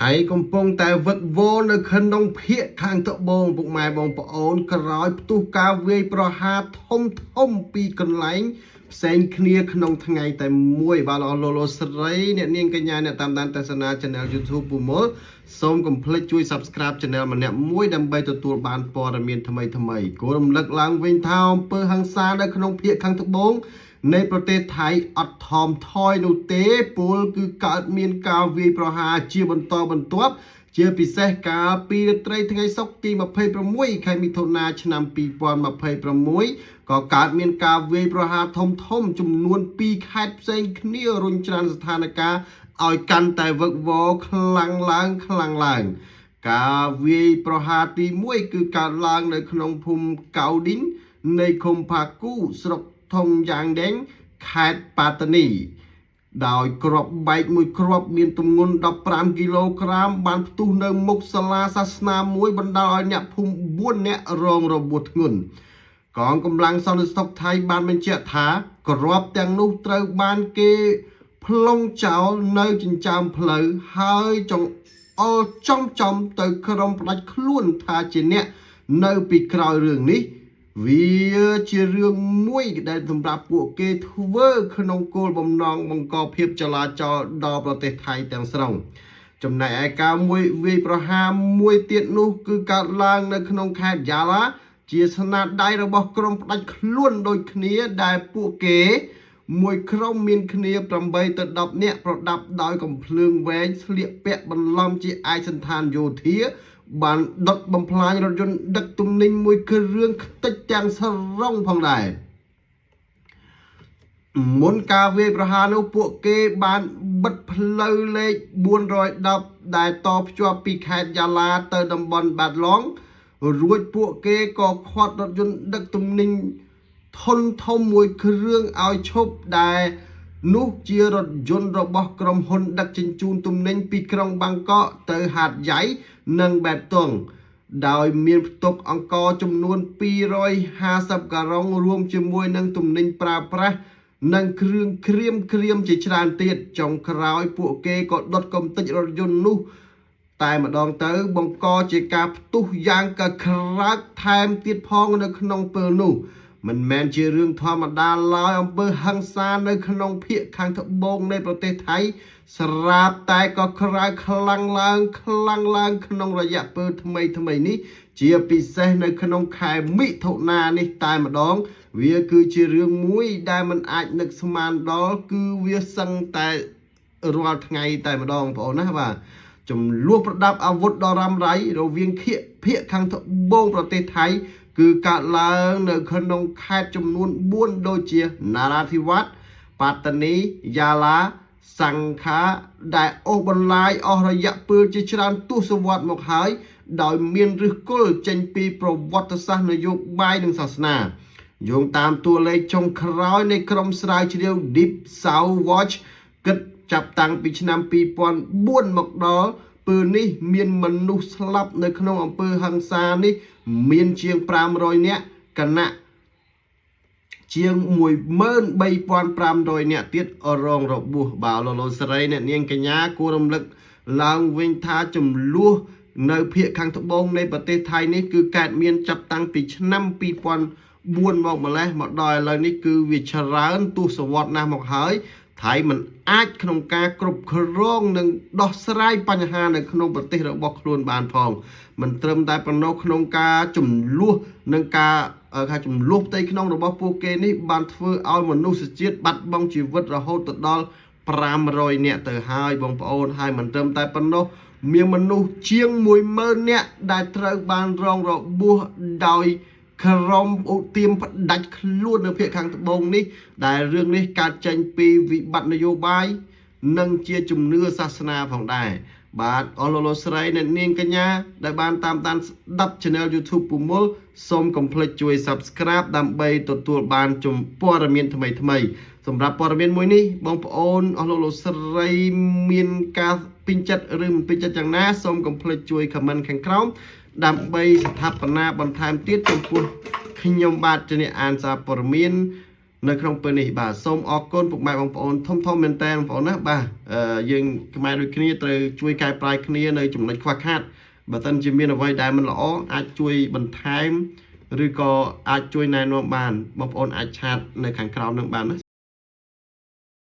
ថៃកំពុងតែវឹកវរនៅក្នុងភាគខាងត្បូងពុកម៉ែបងប្អូនក្រោយផ្ទុះការវាយប្រហារធំធំពីកន្លែងផ្សេងគ្នាក្នុងថ្ងៃតែមួយបាទអរលោកលោកស្រីអ្នកនាងកញ្ញាអ្នកតាមដានទស្សនា Channel YouTube ពូមុលសូមកុំភ្លេចជួយ Subscribe Channel ម្នាក់មួយដើម្បីទទួលបានព័ត៌មានថ្មីថ្មីគោលរំលឹកឡើងវិញថាអំពើហិង្សានៅក្នុងភាគខាងត្បូងនៃប្រទេសថៃអត់ថមថយនោះទេពលគឺកើតមានការវាយប្រហារជាបន្តបន្ទាប់ ជាពិសេសកាលពីរាត្រីថ្ងៃសុក្រទី26ខែមិថុនាឆ្នាំ2026ក៏កើតមានការវាយប្រហារធំធំចំនួន2ខេត្តផ្សេងគ្នារុញច្រានស្ថានភាពឲ្យកាន់តែវឹកវរខ្លាំងឡើងខ្លាំងឡើង ការវាយប្រហារទី1គឺកើតឡើងនៅក្នុងភូមិកៅឌិននៃឃុំផាគូស្រុកធុងយ៉ាងដេងខេត្តប៉ាតានី ដោយគ្រាប់បែកមួយគ្រាប់មានទម្ងន់15គីឡូក្រាមបានផ្ទុះនៅមុខសាលាសាសនាមួយបណ្ដាលឲ្យអ្នកភូមិ4នាក់រងរបួសធ្ងន់កងកម្លាំងសន្តិសុខថៃបានបញ្ជាក់ថាគ្រាប់ទាំងនោះត្រូវបានគេប្លង់ចោលនៅចិញ្ចើមផ្លូវហើយចង្អុលចំចំទៅក្រុមផ្ដាច់ខ្លួនថាជាអ្នកនៅពីក្រោយរឿងនេះ វាជារឿងមួយដែលសម្រាប់ពួកគេធ្វើក្នុងគោលបំណងបង្កភាពចលាចលដល់ប្រទេសថៃទាំងស្រុងចំណែកឯការមួយវាយប្រហារមួយទៀតនោះគឺកើតឡើងនៅក្នុងខេត្តយ៉ាឡាជាស្នាដៃរបស់ក្រុមផ្ដាច់ខ្លួនដូចគ្នាដែលពួកគេ មួយក្រុមមានគ្នា8ទៅ10នាក់ប្រដាប់ដោយកំភ្លើងវែងស្លៀកពាក់បន្លំជាឯកសណ្ឋានយោធា បានដុតបំផ្លាញរថយន្តដឹកទំនិញមួយគ្រឿងខ្ទេចទាំងស្រុងផងដែរមុនការវាយប្រហារនោះពួកគេបានបិទផ្លូវលេខ410ដែលតភ្ជាប់ពីខេត្តយ៉ាឡាទៅតំបន់បាត់ឡងរួចពួកគេក៏ឃាត់រថយន្តដឹកទំនិញធុនធំមួយគ្រឿងឲ្យឈប់ដែលនោះជារថយន្តរបស់ក្រុមហ៊ុនដឹកជញ្ជូនទំនិញពីក្រុងបាងកកទៅហាតយ៉ៃនិងបេតុងដោយមានផ្ទុកអង្ករចំនួន250ការុងរួមជាមួយនឹងទំនិញប្រើប្រាស់និងគ្រឿងក្រៀមក្រៀមជាច្រើនទៀតចុងក្រោយពួកគេក៏ដុតកំទេចរថយន្តនោះ តែម្ដងទៅបង្កជាការផ្ទុះយ៉ាងកក្រើកថែមទៀតផងនៅក្នុងពេលនោះមិនមែនជារឿងធម្មតាឡើយអំពើហិង្សានៅក្នុងភាគខាងត្បូងនៃប្រទេសថៃស្រាប់តែក៏ក្រើកខ្លាំងឡើងខ្លាំងឡើងក្នុងរយៈពេលថ្មីថ្មីនេះ ជាពិសេសនៅក្នុងខែមិថុនានេះតែម្ដង វាគឺជារឿងមួយដែលមិនអាចនឹកស្មានដល់គឺវាសឹងតែរាល់ថ្ងៃតែម្ដងបងប្អូនណាបាទ ចំនួនប្រដាប់អាវុធដ៏រ៉ាំរ៉ៃរវាងខៀកភាគខាងត្បូងប្រទេសថៃ គឺកើតឡើងនៅក្នុងខេត្តចំនួន4ដូចជាណារាធិវ៉ាត់ប៉ាតានីយ៉ាឡាសង្ខាដែលអូសបន្លាយអស់រយៈពេលជាច្រើនទសវត្សរ៍មកហើយ ដោយមានឫសគល់ចេញពីប្រវត្តិសាស្ត្រនយោបាយនិងសាសនាយោងតាមតួលេខចុងក្រោយនៃក្រុមស្រាវជ្រាវ Deep South Watch គិតចាប់តាំងពីឆ្នាំ2004មកដល់ពេលនេះមានមនុស្សស្លាប់នៅក្នុងអំពើហិង្សានេះមានជាង500នាក់គណៈជាង13500នាក់ទៀតរងរបួសបាទលោកលោកស្រីអ្នកនាងកញ្ញាគួររំលឹកឡើងវិញថាចំនួននៅភាគខាងត្បូងនៃប្រទេសថៃនេះគឺកើតមានចាប់តាំងពីឆ្នាំ2004មកម្លេះមកដល់ឥឡូវនេះគឺវាច្រើនទសវត្សរ៍ណាស់មកហើយថៃមិនអាចក្នុងការគ្រប់គ្រងនិងដោះស្រាយបញ្ហានៅក្នុងប្រទេសរបស់ខ្លួនបានផងមិនត្រឹមតែប៉ុណ្ណោះក្នុងការចំនួននិងការថាចំនួនផ្ទៃក្នុងរបស់ពួកគេនេះបានធ្វើឲ្យមនុស្សជាតិបាត់បង់ជីវិតរហូតទៅដល់500នាក់ទៅហើយបងប្អូនហើយមិនត្រឹមតែប៉ុណ្ណោះមានមនុស្សជាង10000នាក់ដែលត្រូវបានរងរបួសដោយក្រុមឧទាមផ្ដាច់ខ្លួននៅភាគខាងត្បូងនេះដែលរឿងនេះកើតចេញពីវិបត្តិនយោបាយនិងជាជំនឿសាសនាផងដែរបាទអរលោកលោកស្រីអ្នកនាងកញ្ញាដែលបានតាមដានស្ដាប់ Channel YouTube ពូមុលសូមកុំភ្លេចជួយ Subscribe ដើម្បីទទួលបានជំព័ត៌មានថ្មីថ្មីសម្រាប់ព័ត៌មានមួយនេះបងប្អូនអស់លោកលោកស្រីមានការពេញចិត្តឬមិនពេញចិត្តយ៉ាងណាសូមកុំភ្លេចជួយ comment ខាងក្រោមដើម្បីស្ថាបនាបន្ថែមទៀតចំពោះខ្ញុំបាទជាអ្នកអានសារព័ត៌មាន នៅក្នុងពេលនេះបាទសូមអរគុណពុកម៉ែបងប្អូនធំធំមែនតើបងប្អូនណាបាទអឺយើងខ្មែរដូចគ្នាត្រូវជួយកែប្រែគ្នានៅចំណុចខ្វះខាតបើសិនជាមានអ្វីដែលមិនល្អអាចជួយបន្ថែមឬក៏អាចជួយណែនាំបានបងប្អូនអាច chat នៅខាងក្រោមនឹងបានណា។